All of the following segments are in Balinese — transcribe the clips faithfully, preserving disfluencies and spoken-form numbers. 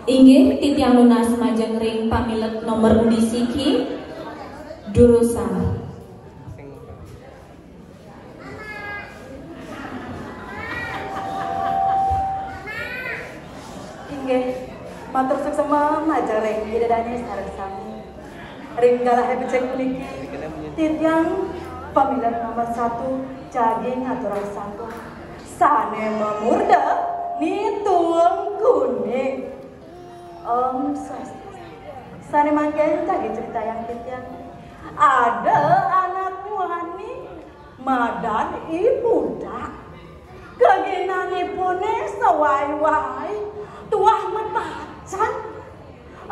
Inggih, titiang nunas majeng ring pamilet nomor udi siki, durusang. Inggih, matur suksma majeng ring Ida Dane sareng sami. Ring galahé becik puniki, titiang pamilet nomor satu jagi ngaturang sampun. Sané mamurda Ni Tuwung Kuning. Om Swastiastu. Sané mangkin jagi critayang titiang. Ada anak muani madan I Pudak. Geginanipuné sawai-wai, tuah matacan.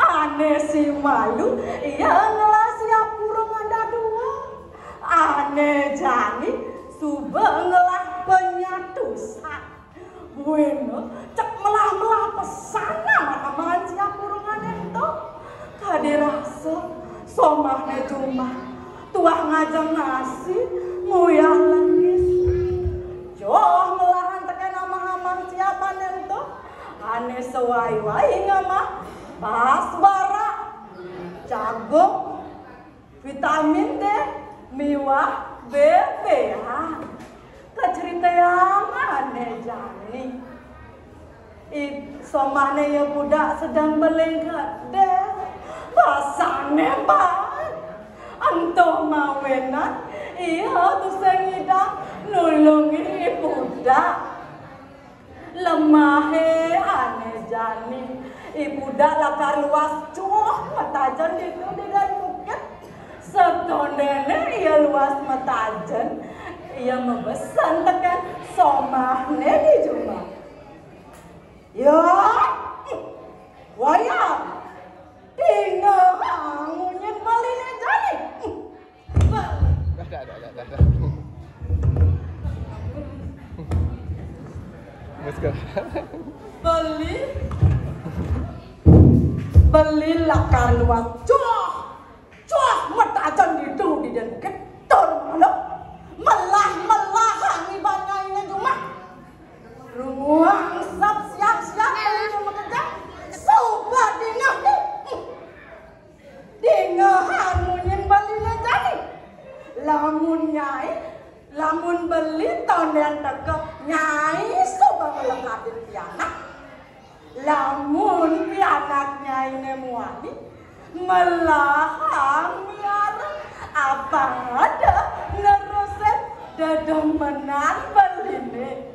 Ané simalu, ia ngelah siapura ngandadua. Ané jani, suba ngelah panyatusan. Buina, cek melah-melah pesan amah-amahan siapura ngané ento. Kadi rasa, somahné jumah. Tuah ngajeng nasi, nguyah lengis. Joh melahan tekén amah-amah siapané ento. Ané sawai-wai ngamah, bas barak, jagung, vitamin D, miwah B P A. Kacritayang ané jani. I, somahné ia Pudak sedeng beli gedé. Basangné baat. Ento mawinan, ia tusing ngidang nulungin I Pudak. Lemahé ané jani. I Pudak lakar luas joh matajen ditu di daya bukit. Satondéné ia luas matajen, ia mabesen tekén somahné di jumah. Ya, wayah. Dingehang munyin beliné jani. Ada, ada, ada, ada. Beli, beli lakar luas joh. Joh matajen ditu di daya bukit. Tur malu. Melah-melahang iban nyainé jumah. Runguang sap siap-siap beliné makejang. Suba dingeh. Dingehang munyin beliné jani. Lamun nyai, lamun beli tondén teka, nyai suba nglekadin pianak. Lamun pianak nyainé muani, melahang miara, apang ada nerusin dedemenan beliné.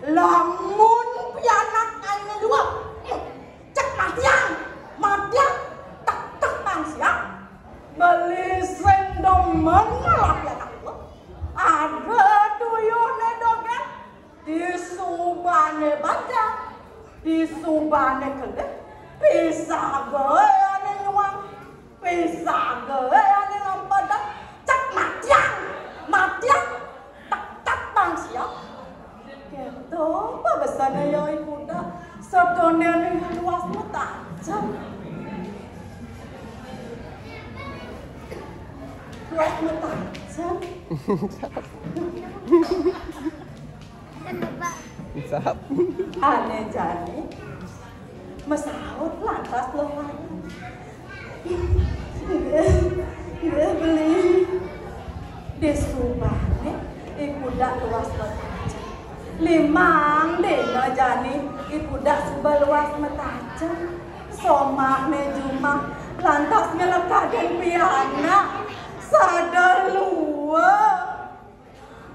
Lamun pianak nyainé dua, hmm, cek matiang, matiang, tek, tek, mangsiang. Beli sing demen malah pianak dua. Ada tuyuhné dogén, disubané bajang, disubané kelih, pisagé ané nyuang. Pisagé ané ngampadang, cek matiang, matiang, tek, tek, mangsiang. Kéto pabesané ya I Pudak, satondéné luas matajen. Luas matajen. Sap. Ané jani masaut lantas luh. Nggih, nggih, beli. Disubané I Pudak luas matajen. Limang dina jani I Pudak suba luas matajen. Somahné jumah lantas nglekadin pianak. Sada lua.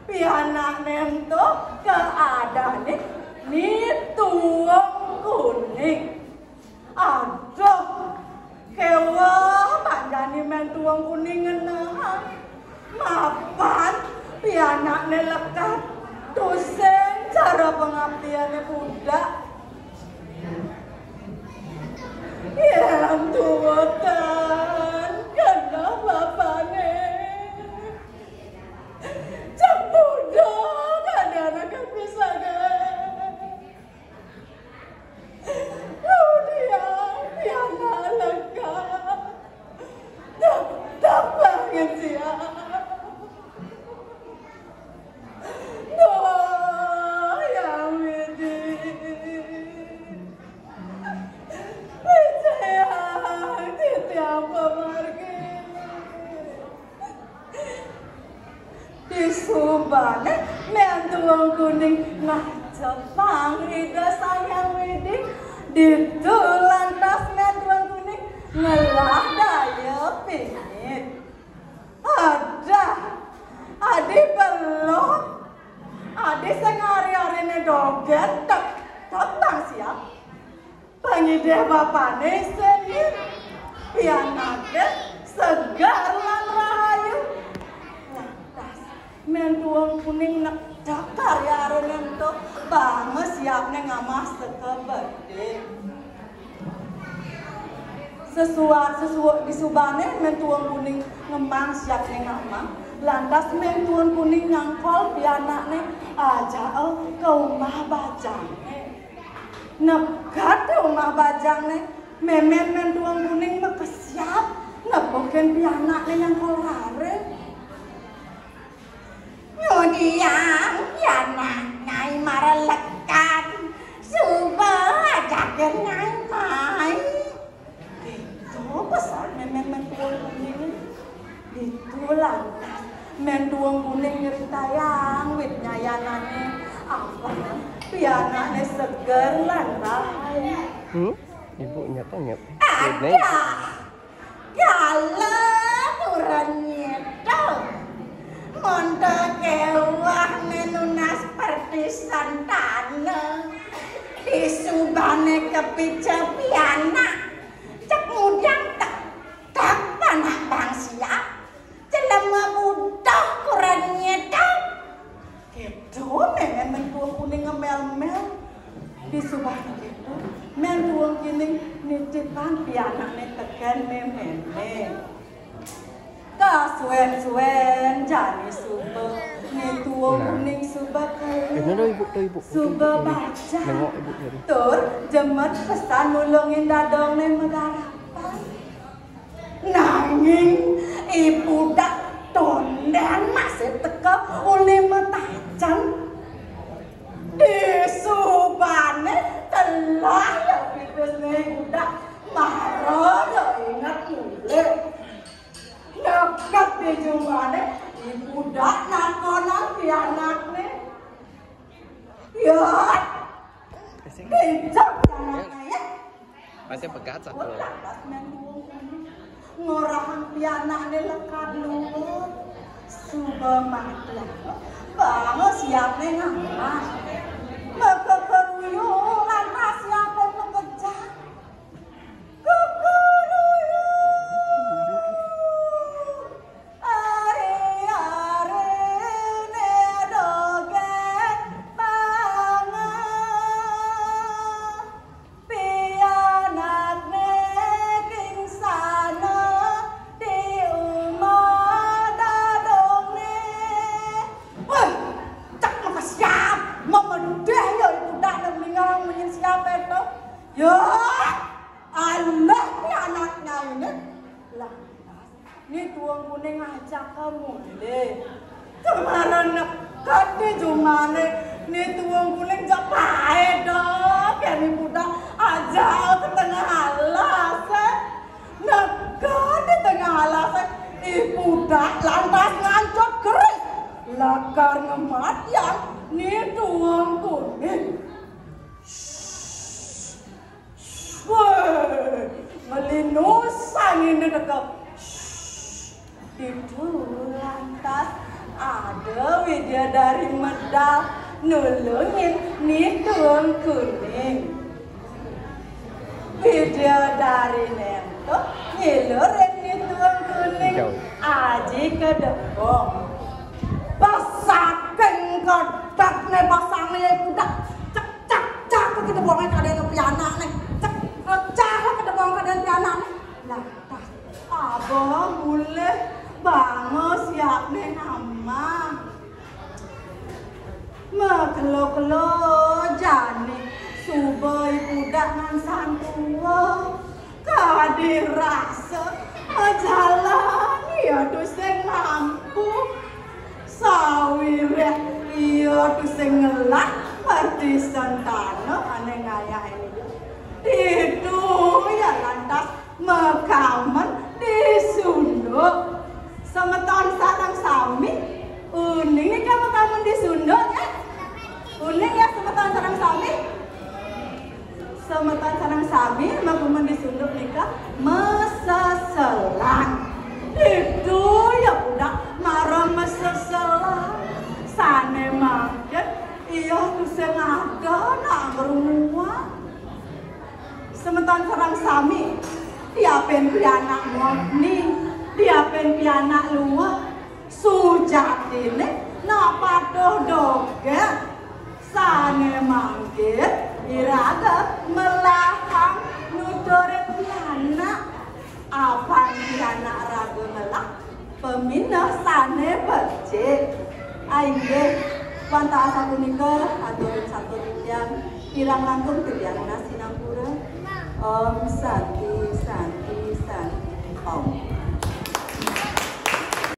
Pianakné ento kaadahné Ni Tuwung Kuning. Aduh, kéweh panjani Mén Tuwung Kuning ngenehang. Mapan pianakné lekad, tusing cara pangaptiané Pudak. Yén tuutan keneh bapané. Cembudo kadang akan bisa, Kak. Kemudian piana lengkap. Tetap banget sih, ya. Doa yang widi. Kuning ngajepang Ida Sang Hyang Widi. Ditu lantas Mén Tuang Kuning ngelah daya pingit. Adah, adi belog, adi sing ari-ariné dogén, tek, tek, tang siap. Pangidih bapané seni, pianaké seger lan rahayu. Lantas, Mén Tuung Kuning nektek ari-ariné ento, banget siapné ngamah sekebedé. Sesuat, sesuat disubané Mén Tuung Kuning ngemang siapné ngamah. Lantas Mén Tuung Kuning nyangkol pianakné, ajaa ka umah bajangné. Neked di umah bajangné, mémén Mén Tuung Kuning makesiab, nepukin pianakné nyangkol raris. Ngudiang pianak Nyai marelekan, suba ajakin Nyai mai. Kéto pesan mémén Mén Tuung Kuning. Ditu lantas Mén Tuung Kuning nyritayang wit nyayanané, apang pianakné seger lan rahayu. Hmm? Ibu nyapa nyap? Ada. Kala turen nyeto. Monto kéweh nunas pertisentana. Disubané kapica pianak. Cék ngudiang tek, tek panak bang siap. Jelema butuh kuren nyeto. Kéto mémén Mén Tuung Kuning ngemél-mél. Disubané kéto, Mén Tuung Kuning nitipang pianakné tekén méménné. Kasuén-suén jani suba, Ni Tuung Kuning suba ka, ini loh, Ibu, tuh, Ibu. Suba bajang. Nengok, Ibu, tadi. Tur jemet pesan nulungin dadongné magarapan. Nanging I Pudak tondén masih teka uli matacan. Disubané telah ya pipisné I Pudak, mara ya inget mulih. Neked di jumahné, I Pudak nakonang pianakné. Ya, Ijab pianakné ya. Masih pegat satu. Lantas Mén Tuung Kuning ngorahang pianakné lekad luhur. Suba mati. Banget siapné ngamah. Maka keruyuk lantas siapé makejang. Kukuruyuk. Ari-ariné dogén banget, pianakné kingsana di umah dadongné. Wéh, cék maka siap, mamedéh ya I Pudak nang ningal munyin siapé to. Ya, alah, pianak nyainé. Lah, Ni Tuung Kuning ngajak ka mulih. Kemarin neked di jumahné, Ni Tuung Kuning jak paéda, kén I Pudak ajak ka tengah alas, eh. Neked di tengah alas, eh, I Pudak lantas ngancut keris. Lakar ngematiang Ni Tuung Kuning. Wéh, malinus anginné teka. Ditu lantas ada widyadari medal nulungin Ni Tuung Kuning. Widyadariné ento ngilurin Ni Tuung Kuning aji ka debong. Pas saking kedekné basangné I Pudak, cek cak, cak, ka debongé kadén pianakné. Cek, cak, ka debongé kadén pianakné. Lah, tah, abah mulih banget siapné ngamah. Makelo-kelo jani suba I Pudak ngan santua. Kadi rasa majalan ia tusing mampu. Sawiréh ia tusing ngelah margi sentana ané ngayahin ia. Ditu ia lantas makamen di sunduk. Semeton sareng sami uning nika makamen di sunduk, ya? Induk nika meseselan. Ditu ya budak mara meseselan. Sane mangkin iya tusing ada nak ngrunguang. Semeton sareng sami, diapin pianak murni, diapin pianak luwak, sujatine nak patuh dogén. Sane mangkin iraga melahang nuturin pianak. Apan pianak raga ngelah, peminah sane becik. Inggih, wantah asapunika aturin satur titiang, kirang langkung titiang nunas sinampura. Om Santi, Santi,